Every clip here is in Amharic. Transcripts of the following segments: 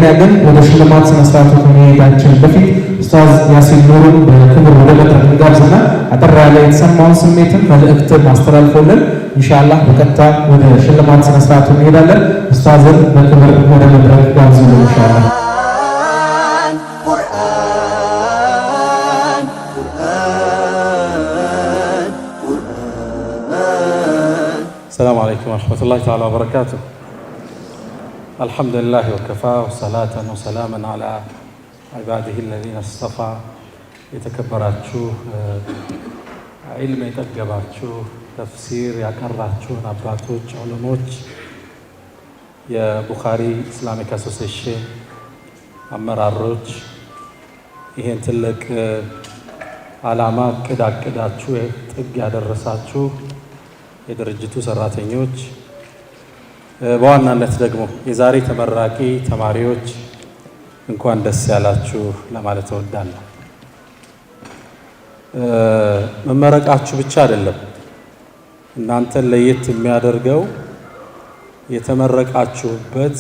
በቅድሚያ ግን ወደ ሽልማት ስነስርዓቱ ከመሄዳችን በፊት ኡስታዝ ያሲን ኑሩን በክብር ወደ መድረክ እንጋብዝና አጠር ያለ የተሰማውን ስሜትን መልእክትን አስተላልፎልን ኢንሻአላህ በቀጥታ ወደ ሽልማት ስነስርዓቱ እንሄዳለን። ኡስታዝን በክብር ወደ መድረክ ጋብዙልን ኢንሻአላህ። ቁርአን ቁርአን ቁርአን። السلام عليكم ورحمة الله تعالى وبركاته. الحمد لله وكفى وصلاة وسلاما على عباده الذين اصطفى። የተከበራችሁ፣ ዒልም የጠገባችሁ፣ ተፍሲር ያቀራችሁን አባቶች፣ ዑለሞች፣ የቡኻሪ Islamic Association አመራሮች፣ ይሄን ትልቅ ዓላማ እቅድ አቅዳችሁ ጥግ ያደረሳችሁ የድርጅቱ ሰራተኞች፣ በዋናነት ደግሞ የዛሬ ተመራቂ ተማሪዎች እንኳን ደስ ያላችሁ ለማለት እወዳለሁ። መመረቃችሁ ብቻ አይደለም እናንተን ለየት የሚያደርገው፣ የተመረቃችሁበት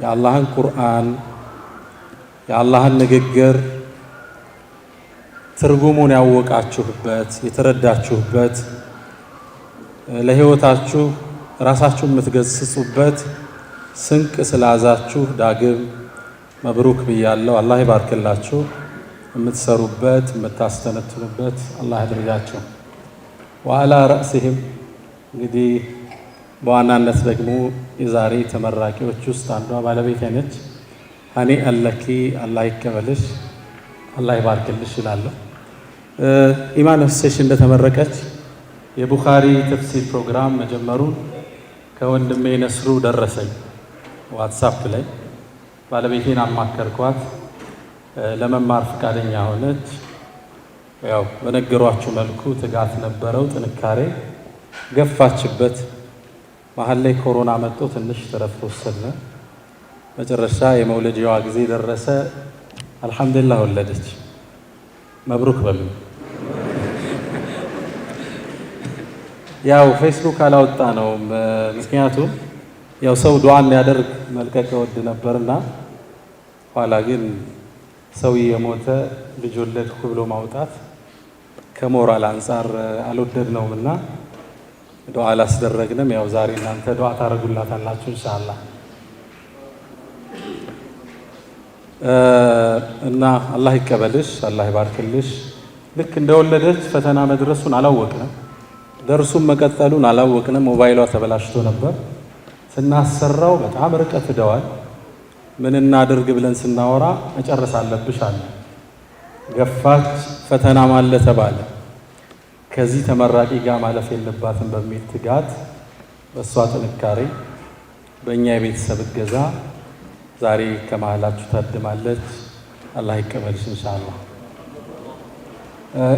የአላህን ቁርአን፣ የአላህን ንግግር ትርጉሙን ያወቃችሁበት፣ የተረዳችሁበት፣ ለህይወታችሁ ራሳችሁን የምትገስጹበት ስንቅ ስላዛችሁ ዳግም መብሩክ ብያለሁ። አላህ ይባርክላችሁ። የምትሰሩበት፣ የምታስተነትኑበት አላህ ያድርጋችሁ። وعلى رأسهم እንግዲህ በዋናነት ደግሞ የዛሬ ተመራቂዎች ውስጥ አንዷ ባለቤቴ ነች። هنيئا لك፣ አላህ ይቀበልሽ፣ አላህ ይባርክልሽ እላለሁ። ኢማን Association እንደተመረቀች የቡኻሪ ተፍሲር ፕሮግራም መጀመሩን ከወንድሜ ነስሩ ደረሰኝ WhatsApp ላይ። ባለቤቴን አማከርኳት። ለመማር ፈቃደኛ ሆነች። ያው በነገሯችሁ መልኩ ትጋት ነበረው፣ ጥንካሬ ገፋችበት። መሀል ላይ ኮሮና መጥቶ ትንሽ እረፍት ወሰድን። መጨረሻ የመውለጃዋ ጊዜ ደረሰ። አልሐምዱሊላህ ወለደች። መብሩክ በሉ። ያው ፌስቡክ አላወጣ ነው፣ ምክንያቱም ያው ሰው ዱዓ እንዲያደርግ መልቀቅ እወድ ነበርና ኋላ ግን ሰው የሞተ ልጅ ወለድኩ ብሎ ማውጣት ከሞራል አንጻር አልወደድነውም እና ዱዓ አላስደረግንም። ያው ዛሬ እናንተ ዱዓ ታደርጉላታላችሁ ኢንሻአላህ። እና አላህ ይቀበልሽ፣ አላህ ይባርክልሽ። ልክ እንደወለደች ፈተና መድረሱን አላወቅንም፣ ደርሱን መቀጠሉን አላወቅንም። ሞባይሏ ተበላሽቶ ነበር። ስናሰራው በጣም ርቀት ሄደዋል። ምን እናድርግ ብለን ስናወራ መጨረስ አለብሽ አለ። ገፋች፣ ፈተና ማለ ተባለ። ከዚህ ተመራቂ ጋር ማለፍ የለባትም በሚል ትጋት፣ በእሷ ጥንካሬ፣ በእኛ የቤተሰብ እገዛ ዛሬ ከመሀላችሁ ታድማለች። አላህ ይቀበልሽ ኢንሻአላህ።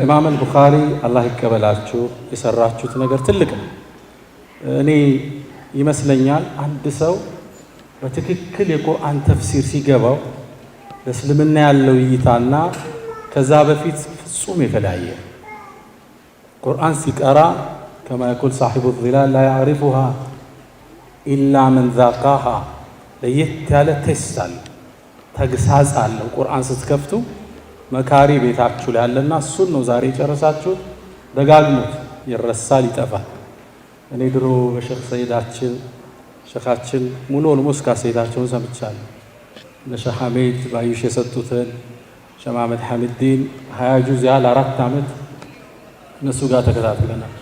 ኢማም አልቡኻሪ አላህ ይቀበላችሁ። የሰራችሁት ነገር ትልቅ ነው። እኔ ይመስለኛል አንድ ሰው በትክክል የቁርአን ተፍሲር ሲገባው ለእስልምና ያለው እይታና ከዛ በፊት ፍጹም የተለያየ፣ ቁርአን ሲቀራ كما يقول صاحب الظلال لا يعرفها إلا من ذاقها፣ ለየት ያለ taste አለ፣ ተግሳጽ አለው። ቁርአን ስትከፍቱ መካሪ ቤታችሁ ላይ ያለና እሱን ነው ዛሬ የጨረሳችሁት። ደጋግሙት፣ ይረሳል፣ ይጠፋል። እኔ ድሮ በሸኽ ሰይዳችን፣ ሸኻችን ሙሉ almost ካሴታቸውን ሰምቻለሁ። እነ ሸህ ሐሜድ ባዩሽ የሰጡትን፣ ሸህ መሐመድ ሐሚዲን 20 ጁዝ ያህል 4 ዓመት እነሱ ጋር ተከታትለናል።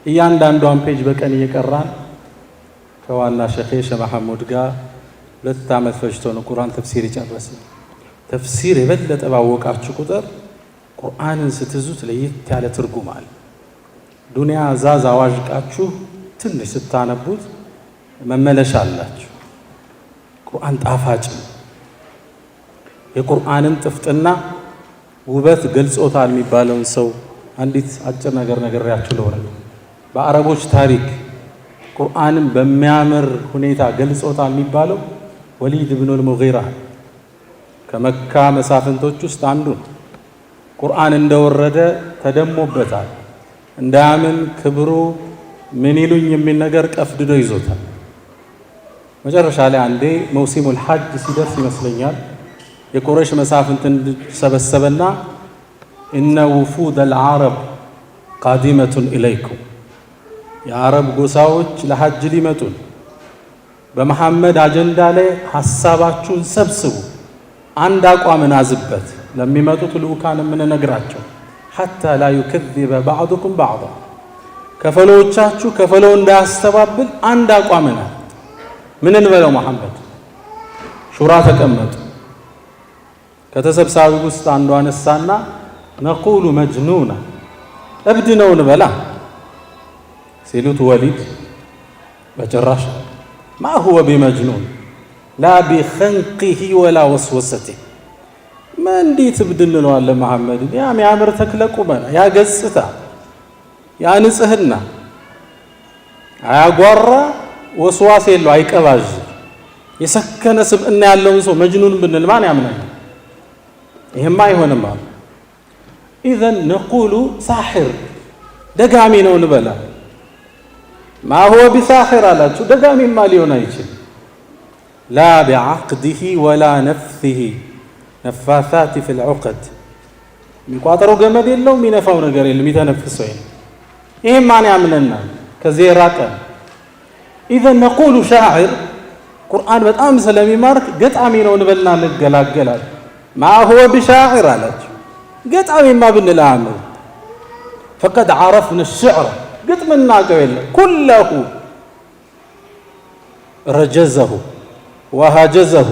እያንዳንዷን page በቀን እየቀራን ከዋና ሸኼ ሸህ መሐሙድ ጋር 2 ዓመት ፈጅቶ ነው ቁርአን ተፍሲር የጨረስን። ተፍሲር የበለጠ ባወቃችሁ ቁጥር ቁርአንን ስትይዙት ለየት ያለ ትርጉም አለ። ዱንያ ዛዝ አዋዥቃችሁ ትንሽ ስታነቡት መመለሻ አላችሁ። ቁርአን ጣፋጭ ነው። የቁርአንን ጥፍጥና ውበት ገልጾታል የሚባለውን ሰው አንዲት አጭር ነገር ነግሬያችሁ ልውረድ። በአረቦች ታሪክ ቁርአንን በሚያምር ሁኔታ ገልጾታል የሚባለው ወሊድ ብኑል ሙጊራ ከመካ መሳፍንቶች ውስጥ አንዱ ነው። ቁርአን እንደወረደ ተደሞበታል። እንዳያምን ክብሩ ምን ይሉኝ የሚል ነገር ቀፍድዶ ይዞታል። መጨረሻ ላይ አንዴ موسم الحج ሲደርስ ይመስለኛል የቁረይሽ መሳፍንትን ሰበሰበና إن وفود العرب قادمة إليكم፣ የአረብ ጎሳዎች ለሐጅ ሊመጡን፣ በመሐመድ አጀንዳ ላይ ሐሳባችሁን ሰብስቡ፣ አንድ አቋም እናዝበት፣ ለሚመጡት ልኡካን የምንነግራቸው حتى لا يكذب بعضكم بعضا፣ ከፈሎቻችሁ ከፈሎ እንዳያስተባብል አንድ አቋም ናት። ምን እንበለው መሐመድ? ሹራ ተቀመጡ። ከተሰብሳቢ ውስጥ አንዱ አነሳና نقول مجنون፣ እብድ ነው እንበላ ሲሉት ወሊድ በጭራሽ ما هو بمجنون لا بخنقه ولا وسوسته፣ እንዴት እብድ እንለዋለን መሐመድን? ያ የሚያምር ተክለ ቁመና፣ ያ ገጽታ፣ ያ ንጽህና፣ አያጓራ፣ ወስዋስ የለው፣ አይቀባዥ፣ የሰከነ ስብዕና ያለውን ሰው مجنون ብንል ማን ያምናል? ይሄማ አይሆንም አሉ። إذن نقول ساحر፣ ደጋሚ ነው እንበላ። ما هو بساحر አላችሁ፣ ደጋሚማ ሊሆን አይችልም። لا بعقده ولا نفثه نفاثات في العقد፣ የሚቋጠረው ገመድ የለው፣ የሚነፋው ነገር የለም፣ የሚተነፍሰው የለም። ይህም ማን ያምነናል? ከዚህ የራቀ። إذن نقول شاعر፣ ቁርአን በጣም ስለሚማርክ ገጣሚ ነው እንበልና እንገላገላል። ما هو بشاعر አላችሁ፣ ገጣሚማ ብንል አያምርም። فقد عرفنا الشعر፣ ግጥም እናውቀው የለ كله رجزه وهجزه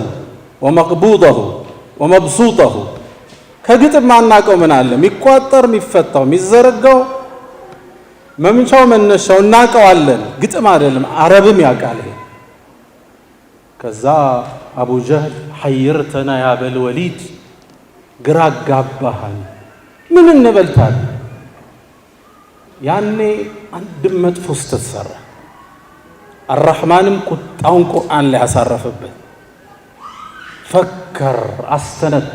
ومقبوضه ومبسوطه፣ ከግጥም ማናውቀው ምን አለ? የሚቋጠር፣ የሚፈታው፣ የሚዘረጋው፣ መምቻው መነሻው እናውቀዋለን። ግጥም አይደለም አረብም ያውቃል። ከዛ አቡ ጀህል حيرتنا يا أبا الوليد፣ ግራ አጋባሃን፣ ምን እንበልታል? ያኔ አንድም መጥፎ ስተት ሰራ። አራሕማንም ቁጣውን ቁርአን ላይ ያሳረፈበት። فكر አስተነተ፣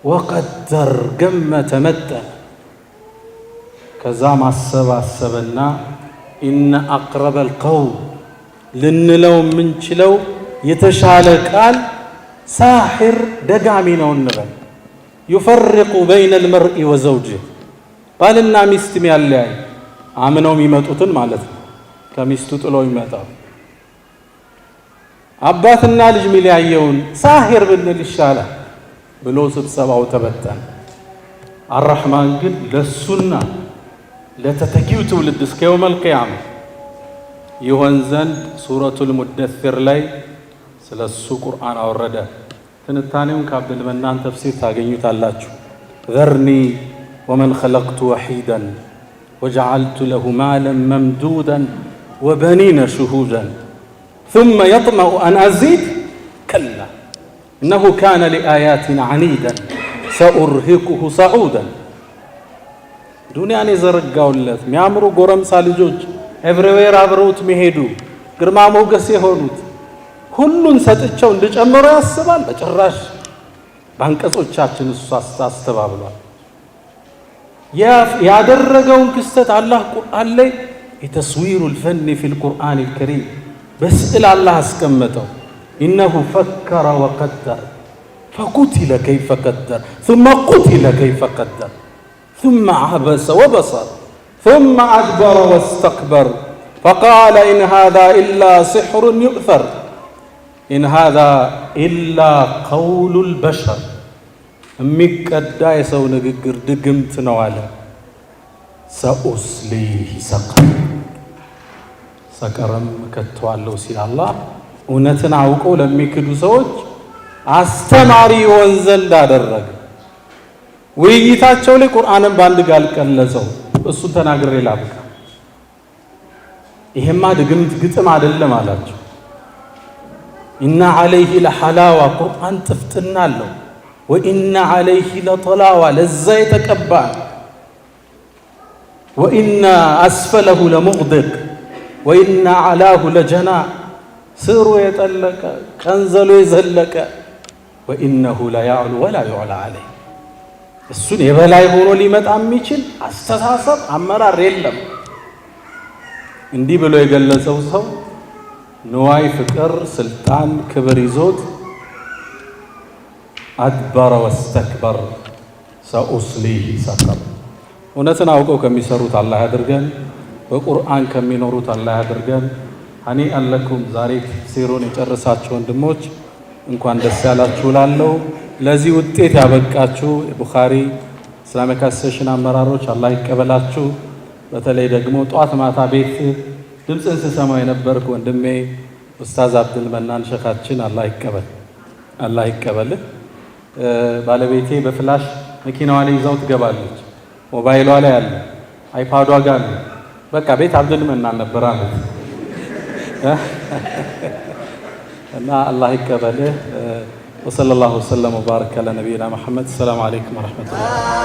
وقدر ገመተ መጠነ። ከዛ ማሰብ አሰበና إن أقرب القول ልንለው የምንችለው የተሻለ ቃል ساحر ደጋሚ ነው እንበል። يفرق بين المرء وزوجه፣ ባልና ሚስት የሚያለያይ፣ አምነው የሚመጡትን ማለት ነው። ከሚስቱ ጥሎ የሚመጣው፣ አባትና ልጅ የሚለያየውን ساحر ብንል ይሻላል ብሎ ስብሰባው ተበተነ። አራሕማን ግን ለሱና ለተተኪው ትውልድ እስከ يوم القيامة ይሆን ዘንድ ሱረቱል ሙደሲር ላይ ስለ እሱ ቁርአን አወረደ። ትንታኔውን ከአብዱል መናን ተፍሲር ታገኙታላችሁ። ذرني ومن خلقت وحيدا وجعلت له مالا ممدودا وبنين شهودا ثم يطمع أن أزيد كلا إنه كان لآياتنا عنيدا سأرهقه صعودا። ዱንያን የዘረጋውለት፣ የሚያምሩ ጎረምሳ ልጆች፣ everywhere አብረውት የሚሄዱ፣ ግርማ ሞገስ የሆኑት ሁሉን ሰጥቸው እንድጨምረው ያስባል። በጭራሽ፣ በአንቀጾቻችን እሱ አስተባብሏል። ያደረገውን ክስተት አላህ ቁርአን ላይ የ التصوير الفني في القرآن الكريم በስዕል አላህ አስቀመጠው። إنه فكر وقدر فقتل كيف قدر ثم قتل كيف قدر ثم عبس وبسر ثم أدبر واستكبر فقال إن هذا إلا سحر يؤثر إن هذا إلا قول البشر፣ የሚቀዳ የሰው ንግግር ድግምት ነው አለ። سأصليه سقر፣ ሰቀርም እከተዋለሁ ሲል አላህ እውነትን አውቀው ለሚክዱ ሰዎች አስተማሪ ይሆን ዘንድ አደረገ። ውይይታቸው ላይ ቁርአንን በአንድ ጋር ቀለጸው። እሱን ተናግሬ ላብቃ። ይሄማ ድግምት ግጥም አይደለም አላቸው። إن عليه لحلاوة፣ ቁርአን ጥፍጥና አለው። وإن عليه لطلاوة፣ ለዛ የተቀባ። وإن أسفله لمغدق وإن أعلاه لجناح፣ ስሩ የጠለቀ፣ ቀንዘሉ የዘለቀ። وإنه ليعلو ولا يعلى عليه፣ እሱን የበላይ ሆኖ ሊመጣ የሚችል አስተሳሰብ አመራር የለም። እንዲህ ብሎ የገለጸው ሰው ንዋይ፣ ፍቅር፣ ስልጣን፣ ክብር ይዞት أدبر واستكبر سأصليه سقر። እውነትን አውቀው ከሚሰሩት አላህ ያድርገን። በቁርአን ከሚኖሩት አላህ ያድርገን። هنيئا لكم። ዛሬ ተፍሲሩን የጨረሳችሁ ወንድሞች እንኳን ደስ ያላችሁ እላለሁ። ለዚህ ውጤት ያበቃችሁ የቡኻሪ Islamic Association አመራሮች አላህ ይቀበላችሁ። በተለይ ደግሞ ጧት ማታ ቤት ድምፅን ስሰማው የነበርክ ወንድሜ ኡስታዝ አብዱል መናን ሸኻችን አላህ ይቀበል፣ አላህ ይቀበልህ። ባለቤቴ በ flash መኪናዋ ላይ ይዛው ትገባለች። ሞባይሏ ላይ አለ፣ iPad ዷ ጋር አለ። በቃ ቤት አብዱል መናን ነበር አለት እና አላህ ይቀበልህ። وصلى الله وسلم وبارك على نبينا محمد። السلام عليكم ورحمة الله።